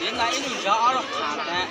Ib na ib lub zov ob lub qhas tas.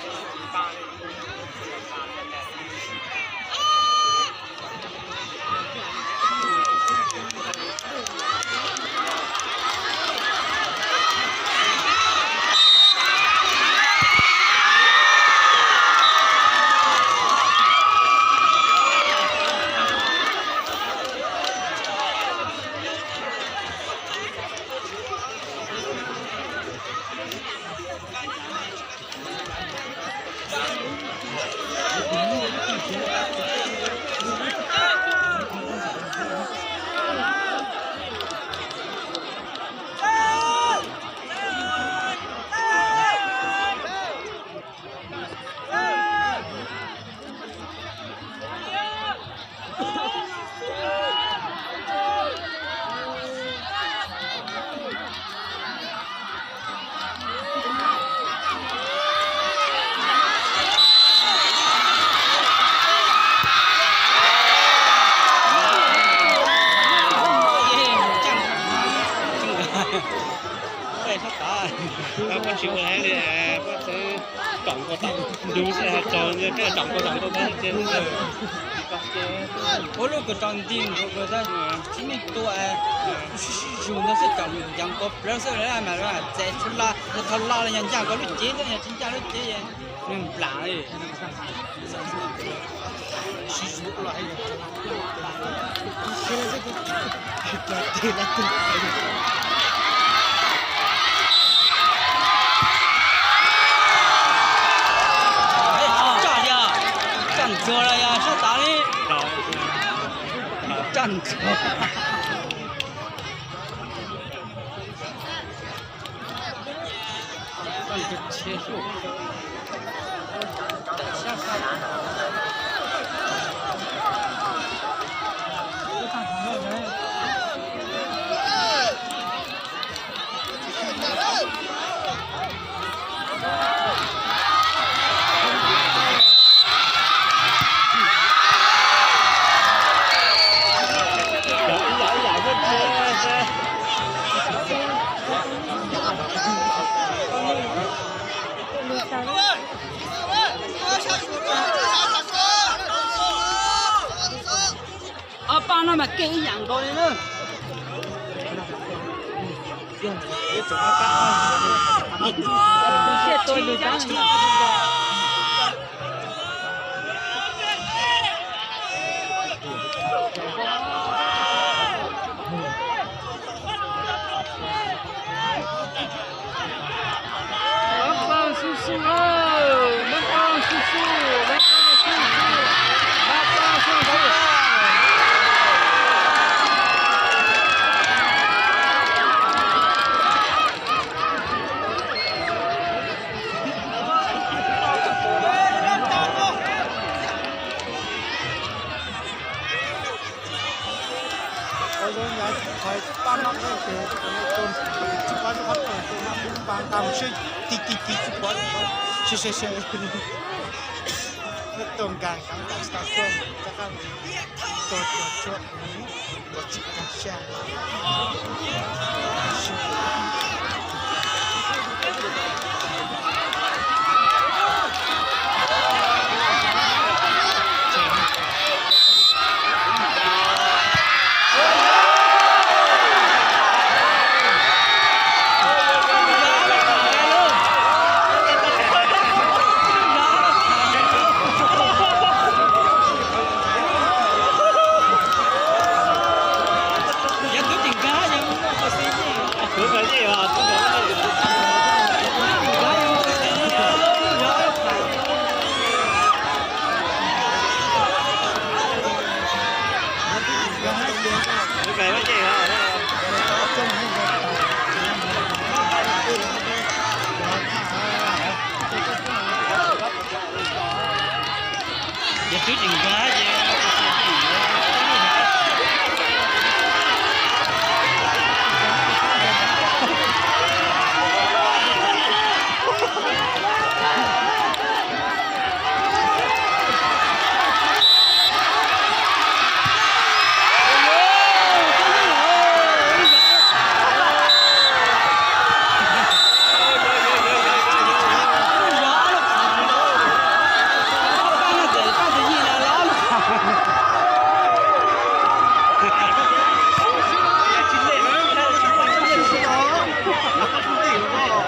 Pob tsis ua li, pob txwv kom nkaus tam ntu xwb, txog peb kom nkaus tam ntu ces ua lub kws tau nti nkaus kws tsis muaj tua, sib sib zug ntawd xwb, kom ncav nkaus plawv xwb mas txais tshuav la, yog thaum la los yog ncaj nkaus lub cev xwb, yog tsis ncaj lub cev nws nplam li. Tsaj li, tsaj ntxuag los yog tsaj tav li. Tsaj ntxuag. Ob pab no mas kev ib yam nkaus li na. Ua zoo nyob thov pab no ces tus no tus tsis pom tus qhov tus no kuv npaj nqa mus sib ti ti ti tsis pom, sib sib sib, tus nkas nkas tsis tau tuaj rov qab tuaj tuaj tuaj tuaj tsis tau sab. Ces twb tseem nkaag ces